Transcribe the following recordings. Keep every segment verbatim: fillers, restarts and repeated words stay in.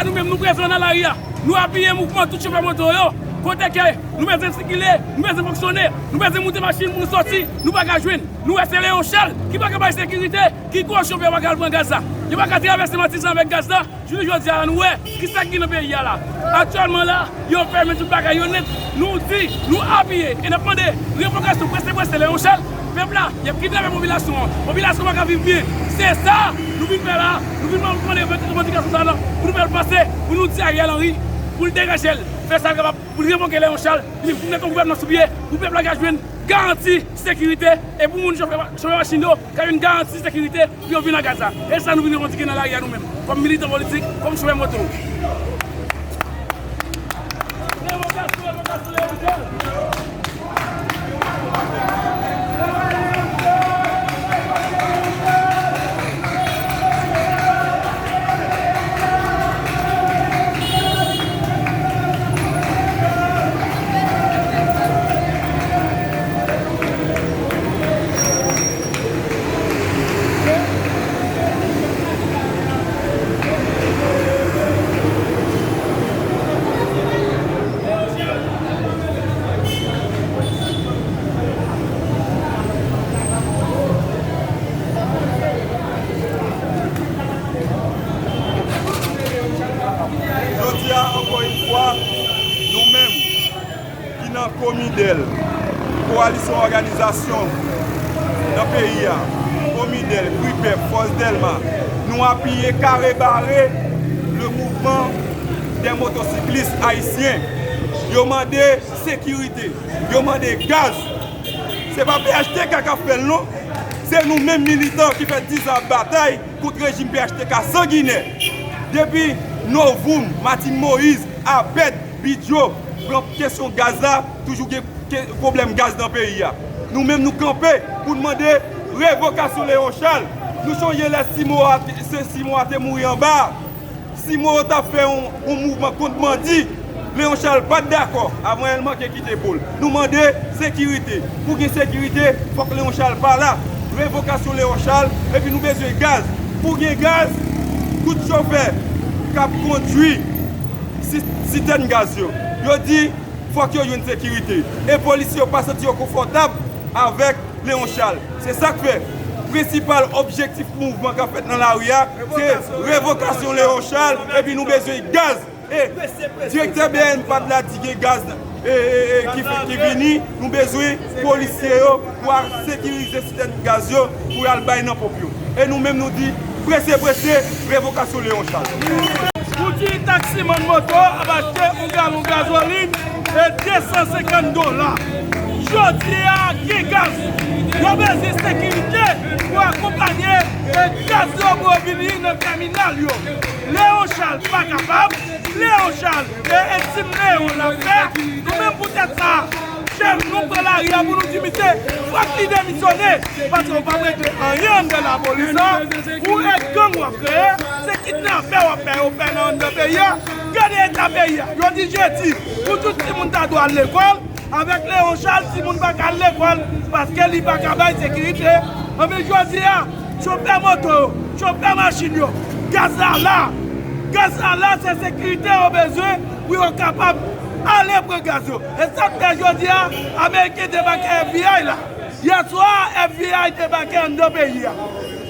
Nou menm, nou prezan nan lari a. Nou apiye mouvman tout chofè moto yo. Kote ke nou bezwen sikile, nou bezwen fonksyone, nou bezwen moute machin pou nou soti, nou pa ka jwenn. Nou wè se Leon Charles ki pa ka bay sekirite, ki koz chofè yo pa ka al pran gaz la. Yo pa ka travèse Matizan avèk gaz la. Jounen jodi a la, nou wè kisa ki gen nan peyi a la. Aktyèlman la, yo fèmen tout bagay yo nèt. Nou di, nou apiye e n ap mande revokasyon prese prese Leon Charles. Pèp la, y ap kidnape popilasyon an. Popilasyon an pa ka viv byen. Se sa nou vin fè la. Nou vin mande revandikasyon sa la pou nou fè l pase, pou nou di Ariel Henry, pou l degaje l, fè sa l kapab, pou l revoke Leon Charles, li pou l mete yon gouvènman sou pye, pou pèp la ka jwenn garanti sekirite, e pou moun chofè, chofè machin yo ka jwenn garanti sekirite pou yo vin nan gaz la. E sa nou vin revandike nan lari a nou menm, kòm militan politik, kòm chofè moto. Jodi a, ankò yon fwa, nou menm ki nan Komidèl, kowalisyon òganizasyon nan peyi a, Komidèl, Kripèp, Fòs Dèlma, nou apiye kare bare le mouvman dè motosiklis ayisyen. Yo mande sekirite, yo mande gaz. Se pa P H T K k ap fè l non. Se nou menm militan ki fè diz an ap batay kont rejim P H T K sanginè. Depi novanm, Martine Moïse, Abed, Bidjo, pran kesyon gaz la, toujou gen ke-, pwoblèm gaz nan peyi a. Nou menm nou kanpe pou n mande revokasyon Leon Charles. Nou sonje lè Simo a te, se Simo a te mouri anba a. Simo yo t ap fè yon, yon mouvman kont bandi. Leon Charles pa t dakò. Avan, l manke kite po l. Nou mande sekirite. Pou gen sekirite, fòk Leon Charles pa la. Revokasyon Leon Charles, epi nou bezwen gaz. Pou gen gaz, tout chofè k ap kondui si-, sitèn gaz yo, yo di fòk yo jwenn sekirite. E polisye yo pa santi yo konfòtab avèk Leon Charles. Se sa k fè prensipal objektif mouvman k ap fèt nan lari a, se revokasyon Leon Charles, epi nou bezwen gaz. E direktè B N P A D la di gen gaz, e, e, e, ki, ki vini, nou bezwen polisye yo pou al sekirize sitèn gaz yo, pou y al bay nan ponp yo. E nou menm nou di, prese, prese, revokasyon Leon Charles. Pou di taksimann moto ap achte yon galon gazolin e de san senkant dola. Jodi a, gen gaz. Yo bezwen sekirite pou akonpanye e gaz yo pou yo vini nan tèminal yo. Leon Charles pa kapab. Leon Charles e, e Team Leon l ap fè. Nou menm poutèt sa, chèf nou pran lari a pou nou di misye, fòk li demisyone. Paske w p ap regle anyen anndan lapolis la. Ou e gang w ap kreye, se kidnapè w ap fè yo fè nan anndan peyi a. Gade eta peyi a. Yo di jedi, pou tout timoun ta dwe al lekòl. Avèk Leon Charles, timoun pa ka al lekòl paske li pa ka bay sekirite. Anben jodi a, chofè moto yo, chofè machin yo, gaz la la. Gaz la la, se sekirite yo bezwen pou yo kapab ale pran gaz yo. E sa k fè jodi a, Ameriken debake F B I la. Yè swa, F B I debake anndan peyi a.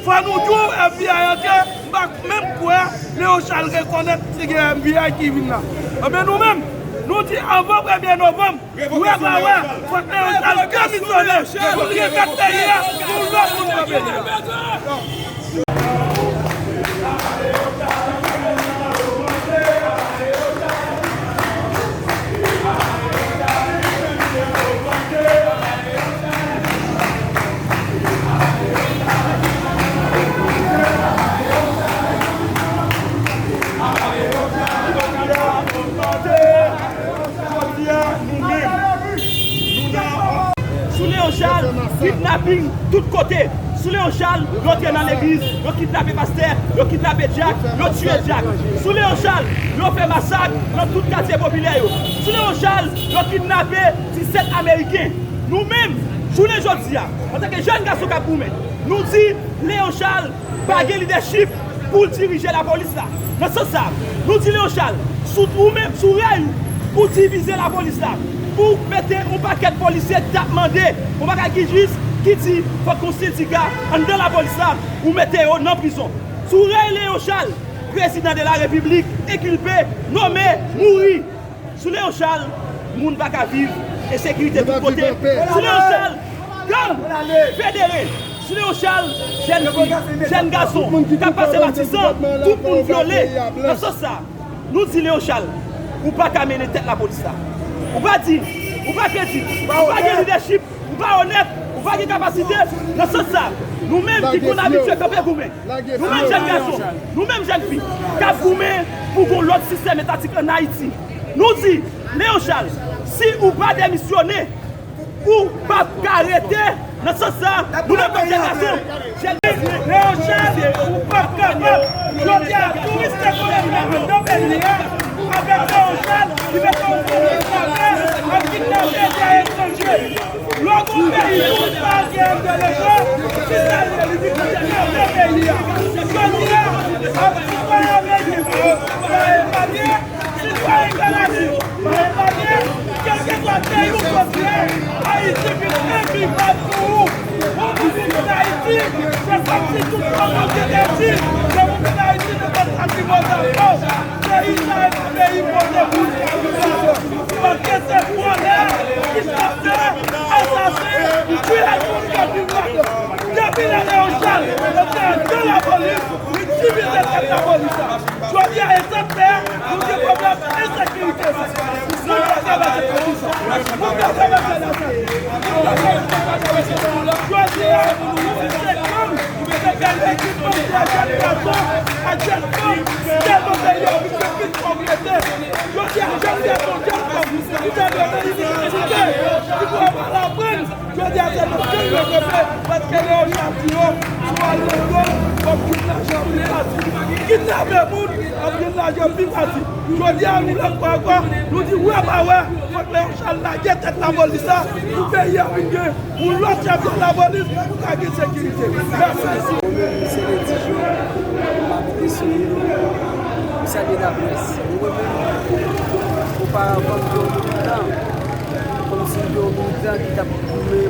Fò nou di w, F B I antre, m pa menm kwè Leon Charles rekonèt si gen F B I ki vin la. Anben nou menm, nou di anvan premye novanm, wè pa wè, fòk Leon Charles demisyone pou l remèt peyi a pou lòt moun pran peyi a. Jodi a, nou menm, nou nan... Sou Leon Charles, kidnaping tout kote. Sou Leon Charles, yo antre nan legliz, yo kidnape pastè, yo kidnape dyak, yo tiye dyak. Sou Leon Charles, yo fè masak nan tout katye popilè yo. Sou Leon Charles, yo kidnape disèt Ameriken. Nou menm, jounen jodi a, antanke jèn gason k ap goumen, nou di Leon Charles pa gen lidèchip, Pou l dirije lapolis la. Nan sans sa, nou di Leon Charles, sou ou menm, sou rèy ou, ou divize lapolis la. Ou mete yon pakèt polisye ki t ap mande yon bagay ki jis, ki di fòk gon sendika anndan lapolis la, ou mete yo nan prizon. Sou rèy Leon Charles, prezidan de la repiblik enkilpe, nonmen, mouri. Sou Leon Charles, moun pa ka viv, ensekirite tout kote. Sou Leon Charles, gang federe. Sou Leon Charles, jèn fi, jèn gason k ap pase Matisan, tout moun vyole. Nan sans sa, nou di Leon Charles, ou pa ka mennen tèt lapolis la. Ou pa diy, ou pa kredib, ou pa gen lidèchip, ou pa onèt, ou pa gen kapasite. Nan sans sa, nou menm ki konn abitye kanpe goumen, nou menm jèn gason, nou menm jèn fi, k ap goumen pou gon lòt sistèm etatik ann Ayiti, nou di, Leon Charles, si ou pa demisyone, ou p ap ka rete. Nan sans sa, nou menm kòm jèn gason, jèn Leon Charles, ou p ap kapab. Jodi a, touris ekonomik nan peyi a, avèk Leon Charles, ki mete yon kote frape, ap kidnape dèyè etranje. Lè w gon peyi pou pa gen de lejan, ki salye li di pou te fèmen peyi a. Jodi a, ap sitwayen ameriken pa epanye, sitwayen kanadyen pa epanye, kèlkeswa peyi w soti a, Ayiti vin envivab pou ou. Ou vin vin Ayiti, se kòmsi tout kòman te pèdi, lè ou vin Ayiti, nenpòt sa ki bon sa fè w. Peyi sa a e pa peyi kote moun ka viv la. Paske se vòlè, kidnapè, asasen, tiyè moun k ap viv ladan. Depi lè Leon Charles te anndan lapolis, li divize tèt lapolis la. Jodi a, e sa k fè nou gen pwoblèm ensekirite sa. Moun pa ka mache pou kisa? Moun pa ka mache nan sa. Jodi a, se gang, se gang ekip bandi a jèn gason ak jèn fanm, tèlman peyi a vin pi pòvrete. Jodi a, jèn gason, jèn fanm, ki ta dwe nan inivèsite, ki dwe al aprann, jodi a se nan gang yo kanpe, paske Leon Charles di yo, si w al nan gang, w ap jwenn lajan pi fasil. Kidnape moun, w ap jwenn lajan pi fasil. Jodi a, yon lòt fwa ankò, nou di wè pa wè, fòk Leon Charles lage tèt lapolis la, pou peyi a vin gen yon lòt chèf de lapolis, pou ka gen sekirite. Mèsi. Mwen menm, se Ledi Jòb, m abite Solino. M salye laprès. Mwen menm, oparavan, m te yon militan, kòmsi m te yon militan ki t ap goumen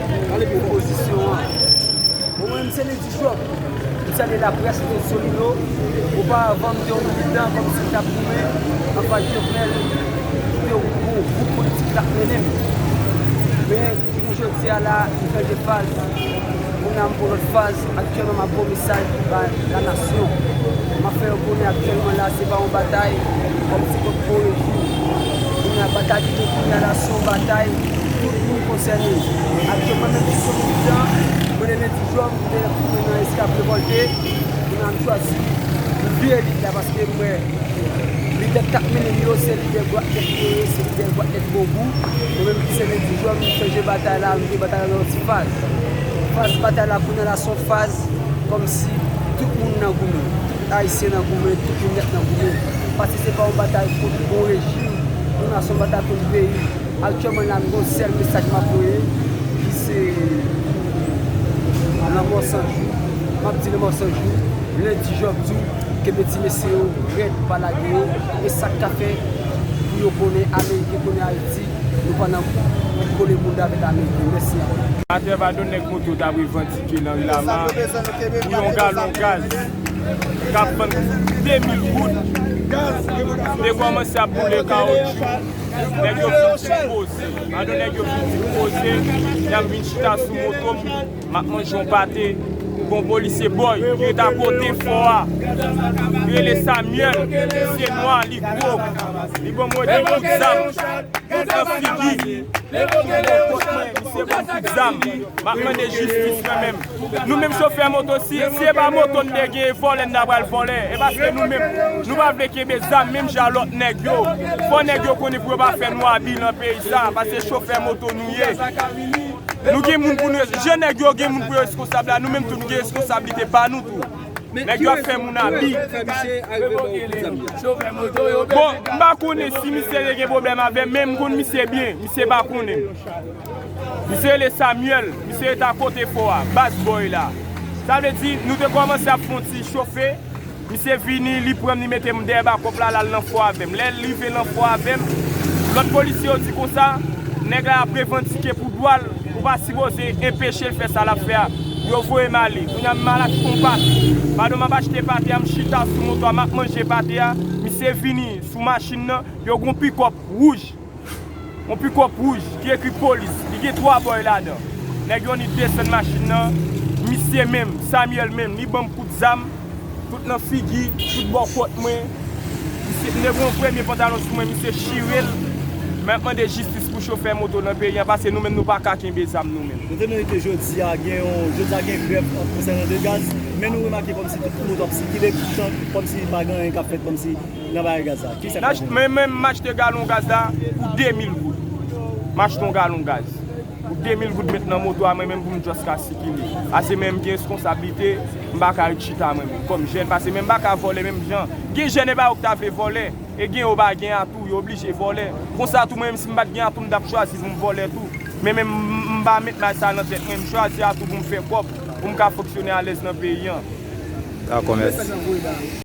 pou opozisyon an. Mwen menm, se Ledi Jòb. M salye laprès de Solino. Oparavan, m te yon militan kòmsi m t ap goumen anfas Jovenel, ki te yon gwo gwoup politik k t ap mennen m. Men, jounen jodi a la, m chanje faz. Kounye a, m pran lòt faz. Aktyèlman, m ap voye mesaj pou ba lanasyon. M ap fè yo konnen aktyèlman la, se pa yon batay kòmsi kont yon rejim. Kounye a, batay ki gen kounye a la, se yon batay tout moun konsène. Aktyèlman, menm si se yon militan, mwen, Ledi Jòb, m te nan Eskap Revòlte, kounye a m chwazi pou vire lit la, paske m wè lidè k t ap mennen m yo, se lidè dwat nèt yo ye, se lidè dwat nèt bongou. Mwen menm ki se Ledi Jòb, m chanje batay la, m vire batay la nan yon ti faz. Faz batay la kounye a la, se yon faz kòmsi tout moun nan goumen. Tout Ayisyen nan goumen, tout moun nèt nan goumen. Paske se pa yon batay kont yon rejim, kounye a se yon batay kont peyi. Aktyèlman la, m gen yon sèl mesaj m ap voye, ki se lanmò san jou. M ap di lanmò san jou, Ledi Jòb di w, kenbe ti mesye yo rèd, pa lage yo. E sa k ka fè pou yo konnen Ameriken konnen Ayiti, nou pa nan kole bounda avèk Ameriken. Mèsi. Senatè Vado, nèg moto t ap revandike Lanri Lama pou yon galon gaz k ap vann de mil goud. Te kòmanse ap boule kawotchou. Nèg yo fin fin poze. Pandan nèg yo fin fin poze, y ap vin chita sou moto m. M ap manje yon pate. Gon polisye bòy ki ret akote fò a. Li rele Samuel. Misye nwa, li gwo. Li ban mwen de kout zam. Kout nan figi. Misye ban m kout zam. M ap mande jistis mwen menm. Nou menm chofè moto, si, si e pa moto n te gen, e vòlè n ta pral vòlè. E paske nou menm, nou pa vle kenbe zam menm jan lòt nèg yo. Fò nèg yo konnen pou yo pa fè nou abi nan peyi sa, paske chofè moto nou ye. Nou gen moun pou nou, jan nèg yo gen moun pou yo reskonsab la, nou menm tou nou gen reskonsablite pa nou tou. Nèg yo ap fè moun abi. Bon, m pa konnen si misye te gen pwoblèm avè m, men m konn misye byen, misye pa konnen m. Misye rele Samuel, misye ret akote fò a, baz bòy la. Sa vle di, nou te kòmanse ap fè yon ti chofe, Misye vini, li pran m, li mete m dèyè bakòp la, l al nan fò avè m. Lè l rive nan fò avè m, lòt polisye yo di konsa, nèg la ap revandike pou dwa l, ou pa sipoze enpeche l fè sa l ap fè a. Yo voye m ale. Kounye a m al achte yon pate. Pandan m ap achte pate a, m chita sou moto a, m ap manje pate a. Misye vini sou machin nan, yo gon pikòp wouj. Yon pikòp wouj ki ekri polis. Li gen twa bòy ladan. Nèg yo ni desann machin nan. Misye menm, Samuel menm, li ban m kout zam. Tout nan figi, tout bò kòt mwen. Misye, m te gen yon premye pantalon sou mwen, misye chire l. M ap mande jistis pou chofè moto nan peyi an, paske nou menm nou pa ka kenbe zam nou menm. Kote nou rete jodi a, gen yon, jodi a gen grèv konsènan de gaz, men nou remake kòmsi tout moto ap sikile, kòmsi pa gen anyen k ap fèt, kòmsi nan bagay gaz la. Kisa k ap fèt? Mwen menm, m achte galon gaz la pou de mil goud. M achte yon galon gaz pou de mil goud met nan moto a, mwen menm pou m just ka sikile. Ase menm gen responsablite, m pa ka ret chita mwen menm kòm jèn, paske menm m pa ka vòlè menm jan. Gen jèn e pa yo k ta vle vòlè, e gen yo pa gen atou, yo oblije vòlè. Konsa tou mwen menm si m pa t gen atou, m t ap chwazi pou m vòlè tou. Men menm m, m pa met may sa nan tèt mwen, m chwazi atou pou m fè kòb, pou m ka fonksyone alèz nan peyi an. Dakò, mèsi.